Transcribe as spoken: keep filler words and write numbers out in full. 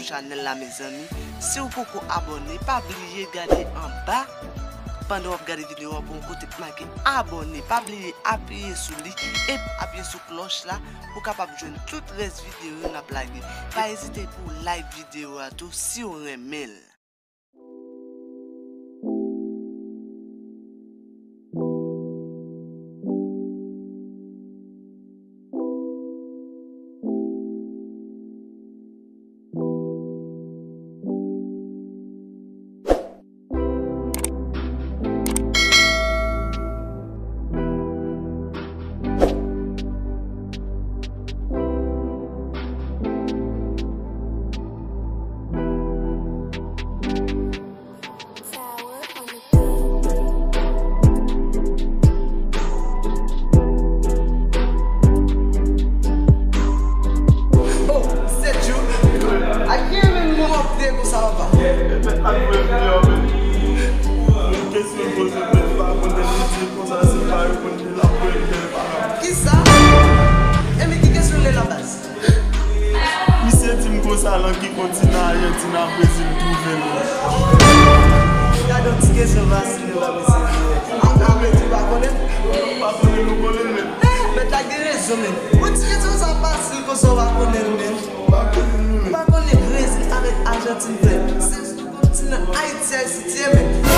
chanèl la, mezanmi. Si w poko abòne, pa bliye gade anba. Pandan w ap gade videyo a, pou yon kote k make abòne, pa bliye apiye sou li, epi apiye sou klòch la pou w kapab jwenn tout rès videyo yo n ap lage. Pa ezite pou w like videyo a tou si w renmen l. Oh, Sèt Jou. A ki menm mwen w ap kriye konsa, papa? Mèt, pa goumen videyo, men. Moun kesyon poze, mèt, pa konn li di konsa, se pa reponn li, l ap voye videyo pa la. Kisa? E men ki kesyon l ye la, baz? Misye di m konsa, lan ki kontinan Ayiti, nan Brezil, twouve l. Gade yon ti kesyon fasil, men pa mesye. A, a, men ti pa konnen? Pa konnen, nou konnen, men. Mèt la gen rezon, men. Yon ti kesyon sa fasil konsa, w pa konnen l, men. Pa konnen, men. Pa konnen Brezil avèk Ajantin fè. Se sou kontinan Ayiti, Ayiti ye, men.